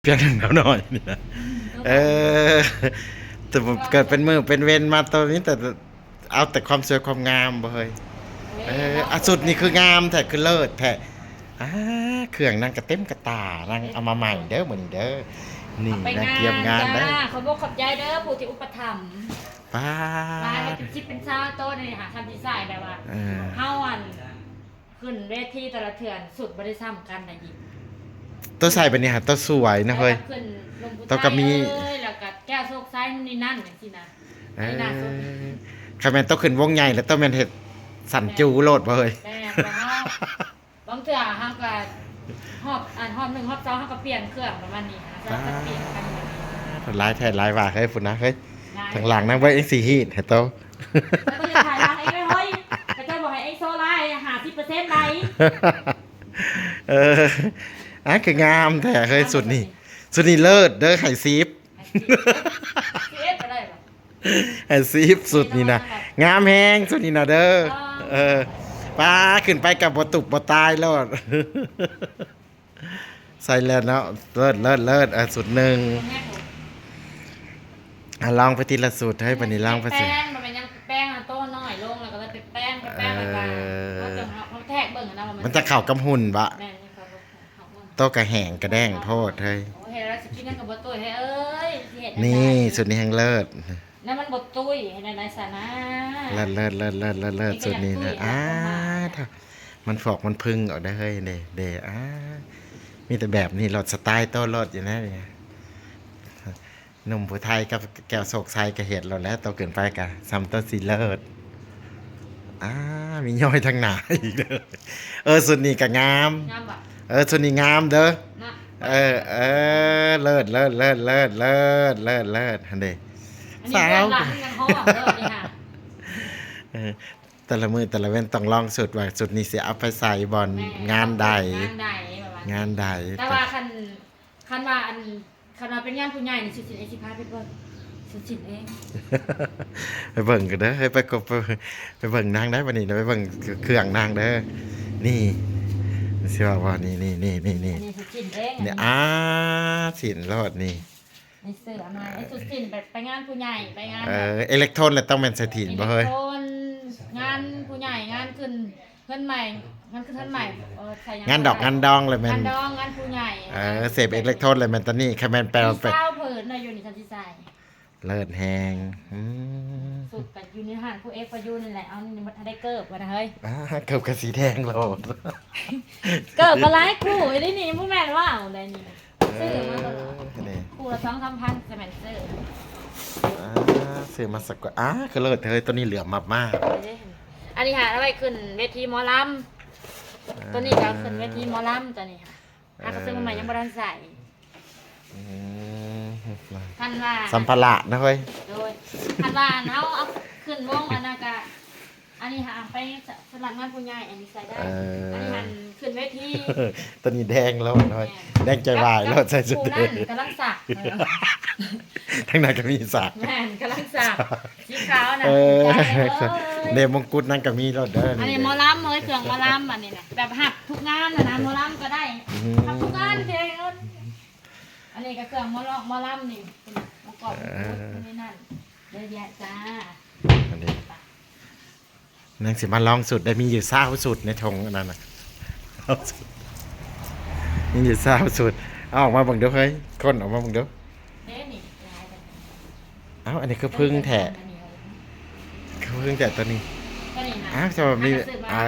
ພຽງໜຶ່ງແນວໜ້ອຍນີ້ນະ. ເອີ ແຕ່ເກີດເປັນມື້ເປັນເວັນມາ ໂຕມີແຕ່ ເອົາແຕ່ຄວາມສວຍຄວາມງາມບໍ່ເຮີ້ຍ. ເອີ ອ່ະ ຊຸດນີ້ຄືງາມແທ້ ຄືເລີດແທ້. ອ່າ ເຄື່ອງນາງກະເຕັມກະຕ່າ ນາງເອົາມາໃໝ່ເດີມື້ນີ້ເດີ. ນີ້ນາງກຽມງານເດີ. ຂອບອົກຂອບໃຈເດີຜູ້ທີ່ອຸປະຖຳ. ປາດ ຫຼາຍເປັນສິບເປັນຊາວໂຕນີ້ຫາ ຄັນຊິໃສ່ແບບວ່າ ເອີ ເຮົາອັນ ຂຶ້ນເວທີແຕ່ລະເທື່ອ ຊຸດບໍ່ໄດ້ຊ້ຳກັນນະຍິງ. ໂຕໃສ່ແບບນີ້ຫາໂຕສວຍນະເຮີ້ຍ. ໂຕກະມີ ແລ້ວກະແກ້ວໂຊກໄຊ ນັ້ນນີ້ນັ້ນຈັ່ງຊີ້ນະ. ເອີ ຄັນແມ່ນໂຕຂຶ້ນວົງໃຫຍ່ແລ້ວ ໂຕແມ່ນເຮັດສັນຈູໂລດບໍ່ເຮີ້ຍ. ແມ່ນ ບາງເທື່ອເຮົາກະຮອບ ອັນຮອບໜຶ່ງຮອບສອງ ເຮົາກະປ່ຽນເຄື່ອງປະມານນີ້ນະ. ສະລັບກັນປ່ຽນກັນ. ຫຼາຍແທ້ຫຼາຍວ່າເຮີ້ຍ ພຸ້ນນະເຮີ້ຍ. ທາງຫຼັງນາງເບິ່ງເອງຊິຮີດໃຫ້ໂຕ. ເຈົ້າບໍ່ຢາກຂາຍຫຼັງເອງເລີຍເຮີ້ຍ. ເຂົາເຈົ້າບອກໃຫ້ເອງໂຊຫຼາຍ ຫ້າສິບເປີເຊັນໃດ. ເອີ ອ່າ ຄືງາມແທ້ເຮີ້ຍ ຊຸດນີ້. ຊຸດນີ້ເລີດເດີ ໃຫ້ສິບ. ໃຫ້ສິບ ສິບເອັດກໍໄດ້ບໍ່? ໃຫ້ສິບ ຊຸດນີ້ນະ. ງາມແຮງຊຸດນີ້ນະເດີ. ເອີ ປ້າ ຂຶ້ນໄປກະບໍ່ຕຸບບໍ່ຕາຍໂລດ. ໃສ່ແລ້ວເນາະ ເລີດ ເລີດ ເລີດ. ເອີ ຊຸດໜຶ່ງ ອ່ະ ລອງໄປທີລະຊຸດເຮີ້ຍ. ບາດນີ້ລອງໄປ ແປງ ມັນເປັນຫຍັງແປງ ໂຕນ້ອຍລົງ ແລ້ວກະເລີຍໄປແປງ ໄປແປງ ເອີ ແລ້ວກະ ເຮົາແທກເບິ່ງນະວ່າ ມັນຈະເຂົ້າກັບຫຸ່ນບໍ່. ແມ່ນ ໂຕກະແຫ້ງກະແດງໂພດເຮີ້ຍ. ໂອ້ຍ ເຮັດແລ້ວຊິກິນຫຍັງກະບໍ່ຕຸ້ຍເຮີ້ຍ. ນີ້ ຊຸດນີ້ແຮງເລີດ. ແລ້ວມັນບໍ່ຕຸ້ຍ ເຮັດແນວໃດຊະນະ. ເລີດ ເລີດ ເລີດ ຊຸດນີ້ນະ. ອ່າ ມັນຟອກມັນພຶງອອກໄດ້ເຮີ້ຍ. ເດ້ ເດ້ ອ່າ ມີແຕ່ແບບນີ້ໂລດ ສະໄຕໂຕໂລດຢູ່ນະ. ໜຸ່ມຜູ້ໄທກັບແກ້ວໂຊກໄຊກະເຮັດໂລດແຫຼະ. ໂຕຂຶ້ນໄປກະຊ່ຳໂຕຊິເລີດ. ອ່າ ມີຍ້ອຍທາງໜ້າອີກເດີ. ເອີ ຊຸດນີ້ກະງາມ. ງາມບໍ່? ເອີ ຊຸດນີ້ງາມເດີ. ເອີ ເອີ ເລີດ ເລີດ ຫັ້ນເດ. ສາວ ເອີ ແຕ່ລະມື້ແຕ່ລະເວັນຕ້ອງລອງຊຸດວ່າ ຊຸດນີ້ຊິເອົາໄປໃສ່ບ່ອນງານໃດ ງານໃດ. ແຕ່ວ່າຄັນ ຄັນວ່າອັນ ຄັນວ່າເປັນງານຜູ້ໃຫຍ່ນີ້ ຊຸດສິ້ນເອງຊິພາໄປເບິ່ງ ຊຸດສິ້ນເອງ. ໄປເບິ່ງກັນເດີ ໄປ ໄປ ໄປເບິ່ງນາງໄດ້ບາດນີ້ ໄປເບິ່ງເຄື່ອງນາງເດີ. ນີ້ ຊິວ່າບໍ່ ນີ້ ນີ້ ນີ້ ນີ້ ນີ້ ນີ້ຊຸດສິ້ນເອງ. ນີ້ ອ່າ ສິ້ນໂລດນີ້. ນີ້ເສື້ອໃໝ່ ຊຸດສິ້ນແບບໄປງານຜູ້ໃຫຍ່ ໄປງານ ເອີ ແບບ ເອເລັກໂທນແລ້ວຕ້ອງແມ່ນໃສ່ຕີນບໍ່ເຮີ້ຍ? ເອເລັກໂທນ ງານຜູ້ໃຫຍ່ ງານຂຶ້ນ ເຮືອນໃໝ່ ງານຂຶ້ນເຮືອນໃໝ່ ເອີ ໃສ່ຫຍັງ ງານດອກ ງານດອງແລ້ວແມ່ນ ງານດອງ ງານຜູ້ໃຫຍ່ ເອີ ເສບເອເລັກໂທນແລ້ວແມ່ນໂຕນີ້. ຄັນແມ່ນແປ ແປ ມີຊາວຜືນເນາະ ຢູ່ນີ້ ຄັນຊິໃສ່ ເລີດແຮງ. ອືມ ສຸດກະຢູ່ໃນຮ້ານຄູເອຟ ກະຢູ່ນີ້ແຫຼະ. ເອົາ ນີ້ບໍ່ທັນໄດ້ເກີບວ່ານະເຮີ້ຍ. ອ່າ ເກີບກະສີແດງໂລດ. ເກີບກະຫຼາຍຄູ່ອີ່ຫຼີນີ້ ບໍ່ແມ່ນວ່າເອົາໄດ໋ນີ້ນະ. ຊື້ມາຕະຫຼອດ ເອີ ນີ້ ຄູ່ລະສອງສາມພັນ ສະແມນເຊີ. ອ່າ ຊື້ມາສະກວດ ອ່າ ຄືເລີດເຮີ້ຍ ໂຕນີ້ເຫຼືອມມາກໆ. ອັນນີ້ຫາເອົາໄວ້ຂຶ້ນເວທີໝໍລຳ. ເອີ ໂຕນີ້ກະຂຶ້ນເວທີໝໍລຳ ໂຕນີ້ຫາ ຫາກະຊື້ມາໃໝ່ ຍັງບໍ່ທັນໃສ່. ອືມ ຄັນວ່າ ສຳພາລະນະເຮີ້ຍ. ໂດຍ ຄັນວ່າເຮົາເອົາຂຶ້ນວົງອັນນັ້ນກະ ອັນນີ້ຫາໄປສຳລັບງານຜູ້ໃຫຍ່ ອັນນີ້ໃສ່ໄດ້. ເອີ ອັນນີ້ຫັ້ນຂຶ້ນເວທີ ໂຕນີ້ແດງໂລດເຮີ້ຍ. ແມ່ນ ແດງໃຈວາຍໂລດ ໃສ່ຊຸດນັ້ນກຳລັງສັກ. ທາງນັ້ນກະມີສັກ. ແມ່ນ ກຳລັງສັກ ສີຂາວນະ. ເອີ ເດ ມົງກຸດນັ້ນກະມີໂລດເດີ. ອັນນີ້ໝໍລຳເຮີ້ຍ ເຄື່ອງໝໍລຳ ອັນນີ້ນະ ແບບຮັບທຸກງານນະ ໝໍລຳກະໄດ້. ອືມ ຮັບທຸກງານເດ. ອັນນີ້ກະເຄື່ອງໝໍລຳ ໝໍລຳນີ້ ມະກອກ ເອີ ນີ້ນັ້ນ ເຍອະແຍະຈ້າ. ອັນນີ້ ນາງຊິມາລອງຊຸດໄດ້ ມີຢູ່ຊາວຊຸດໃນຖົງອັນນັ້ນນະ. ມີຢູ່ຊາວຊຸດ ເອົາອອກມາເບິ່ງດູເຮີ້ຍ ຄົ້ນອອກມາເບິ່ງດູ. ເດ້ນີ້ ຫຼາຍແບບນີ້. ເອົ້າ ອັນນີ້ຄືພຶ້ງແທ້ ຄືພຶ້ງແທ້ໂຕນີ້. ໂຕນີ້ນະ ອ້າວ ແຕ່ວ່າມີ ເອີ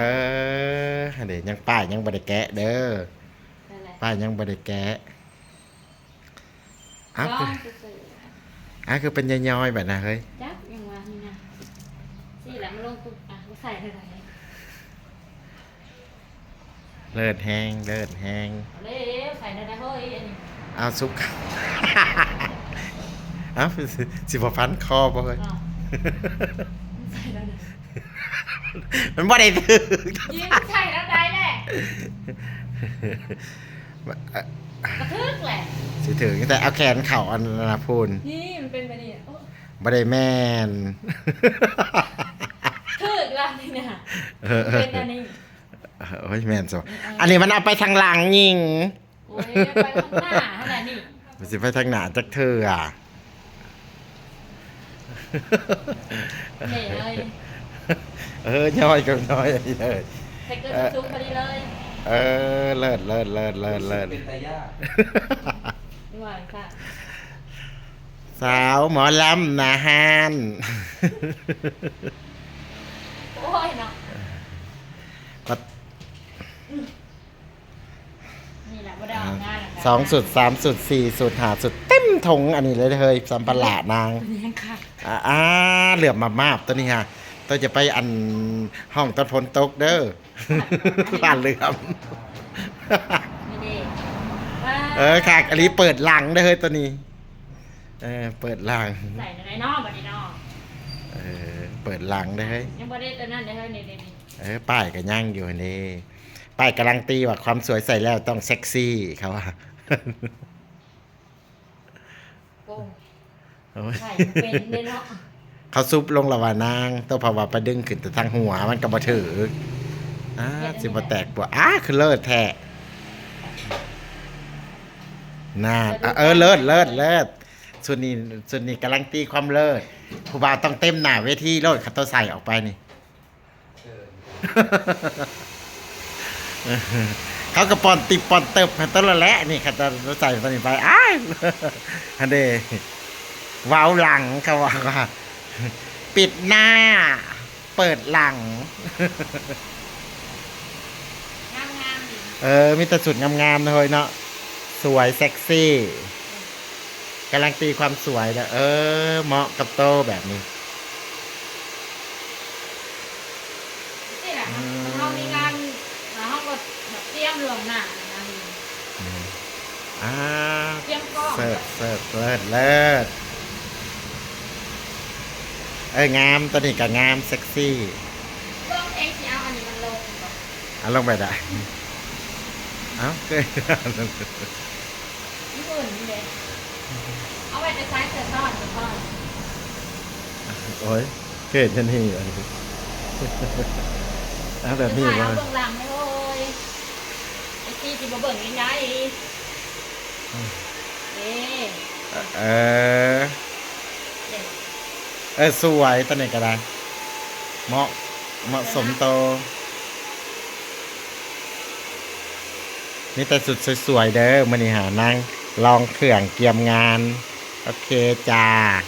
ຫັ້ນເດ ຍັງ ປ້າຍຍັງບໍ່ໄດ້ແກະເດີ. ປ້າຍຍັງບໍ່ໄດ້ແກະ. ອ້າວ ຄື ອ້າວ ຄືເປັນຍ້ອຍໆແບບນັ້ນເຮີ້ຍ. ຈັກ ຍັງວ່ານີ້ນະ ຊີ້ແຫຼະ ມາລົງປຸບ ອ່ະ ໃສ່ເທົ່າໃດ. ເລີດແຮງ ເລີດແຮງ. ເອົາເລີຍ ໃສ່ໄດ້ເຮີ້ຍ ອັນນີ້. ອ້າວ ສຸກ ອ້າວ ຊິ ຊິບໍ່ພັນຄໍບໍ່ເຮີ້ຍ? ອ້າວ ໃສ່ໄດ້ ມັນບໍ່ໄດ້ຖືກ. ຍິງໃສ່ແນວໃດແຫຼະ? ກະຖືກແຫຼະ ຊິຖືກ ແຕ່ເອົາແຂນເຂົ້າອັນນັ້ນນະພຸ້ນ. ນີ້ມັນເປັນແບບນີ້ ໂອ້ ບໍ່ໄດ້ແມ່ນ. ຖືກລະນີ້ນະ. ເອີ ເປັນອັນນີ້. ໂອ້ຍ ແມ່ນຊັ້ນ. ເອີ ອັນນີ້ມັນເອົາໄປທາງຫຼັງຍິງ. ໂອ້ຍ ໄປຂ້າງໜ້າຫັ້ນແຫຼະນີ້. ຊິໄປທາງໜ້າຈັກເທື່ອ. ນີ້ເລີຍ ເອີ ຍ້ອຍກໍຍ້ອຍອັນນີ້ເລີຍ ໃສ່ເກີບສູງພໍດີເລີຍ. ເອີ ເລີດ ເລີດ ເລີດ ເລີດ ເລີດ ເປັນຕາຢ້ານ ວ່າຊັ້ນ. ສາວໝໍລຳໜ້າຮ້ານ ໂອ້ຍເນາະ ບັດ ນີ້ແຫຼະ ບໍ່ໄດ້ອອກງານແລ້ວ ສອງຊຸດ ສາມຊຸດ ສີ່ຊຸດ ຫ້າຊຸດ ເຕັມຖົງອັນນີ້ເລີຍເຮີ້ຍ ສຳພາລະນາງ ເປັນຫຍັງຄະ? ອາ ອາ ເຫຼືອມມາບໆ ໂຕນີ້ຫາ ໂຕຈະໄປອັນ ຮ້ອງຕອນຝົນຕົກເດີ ຜ້າເຫຼືອມ ນີ້ເດ້ ເອີ ຄັກອີ່ຫຼີ ເປີດຫຼັງເດີເຮີ້ຍໂຕນີ້ ເອີ ເປີດຫຼັງ ໃສ່ໄດ້ເນາະ ບັດນີ້ເນາະ ເອີ ເປີດຫຼັງເດີເຮີ້ຍ ຍັງບໍ່ໄດ້ອັນນັ້ນເດີເຮີ້ຍ ນີ້ໆ ເອີ ປ້າຍກໍຍັງຢູ່ຫັ້ນເດ້ ປ້າຍກາລັນຕີວ່າຄວາມສວຍໃສ່ແລ້ວຕ້ອງເຊັກຊີ ເຂົາວ່າ ໂອ້ຍ ໂອ້ຍ ໃສ່ບໍ່ເປັນເດ້ເນາະ ເຂົາຊຸບລົງລະວ່ານາງ ໂຕເພາະວ່າໄປດຶງຂຶ້ນແຕ່ທາງຫົວ ມັນກໍບໍ່ຖືກ ອາ ເຮັດອັນນີ້ ຊິບໍ່ແຕກບໍ່ ອາ ຄືເລີດແທ້ ນັ້ນ ເອີ ເລີດ ເລີດ ເລີດ ຊຸດນີ້ ຊຸດນີ້ກາລັນຕີຄວາມເລີດ ຜູ້ບ່າວຕ້ອງເຕັມໜ້າເວທີໂລດ ຄັນໂຕໃສ່ອອກໄປນີ້. ເຂົາກໍປ້ອນຕິບປ້ອນເຕີບໃຫ້ຕົວລະແຫຼະ ນີ້ ຄັນໂຕໃສ່ຕົວນີ້ໄປ ອ້າຍ ຫັ້ນເດ້ ເວົ້າຫຼັງ ເຂົາວ່າ ປິດໜ້າ ເປີດຫຼັງ ງາມໆ ດີ ເອີ ມີແຕ່ຊຸດງາມໆ ນະເຮີ້ຍເນາະ ສວຍ ເຊັກຊີ ກາລັນຕີຄວາມສວຍແລ້ວ ເອີ ເໝາະກັບໂຕແບບນີ້ ຈັ່ງຊີ້ແຫຼະ ອືມ ເຮົາມີງານ ເຮົາກໍແບບຕຽມລ່ວງໜ້ານະ ອືມ ອາ ຕຽມພ້ອມ ເສີດ ເສີດ ເລີດ ເລີດ ເອີ ງາມ ໂຕນີ້ກໍງາມ ເຊັກຊີ ເບິ່ງເອງຊິເອົາອັນນີ້ມັນລົງບໍ່? ເອົາລົງໄປໄດ້ ເອົ້າ ຄື ຢູ່ອື່ນນີ້ເດ້ ເອົາໄວ້ແຕ່ໃສ່ເສື້ອຊ້ອນ ເສື້ອຊ້ອນ ໂອ້ຍ ເຮັດຈັ່ງນີ້ ເອົາແບບນີ້ ເອົາເບື້ອງຫຼັງເລີຍ ເອັຟຊີຊິບໍ່ເບິ່ງໃຫຍ່ໆ ອືມ ເດ້ ເອີ ເອີ ສວຍ ໂຕນີ້ກໍໄດ້ ເໝາະ ເໝາະສົມໂຕ ມີແຕ່ຊຸດສວຍໆ ເດີ ມື້ນີ້ຫານາງລອງເຄື່ອງກຽມງານ ໂອເຄຈ້າ.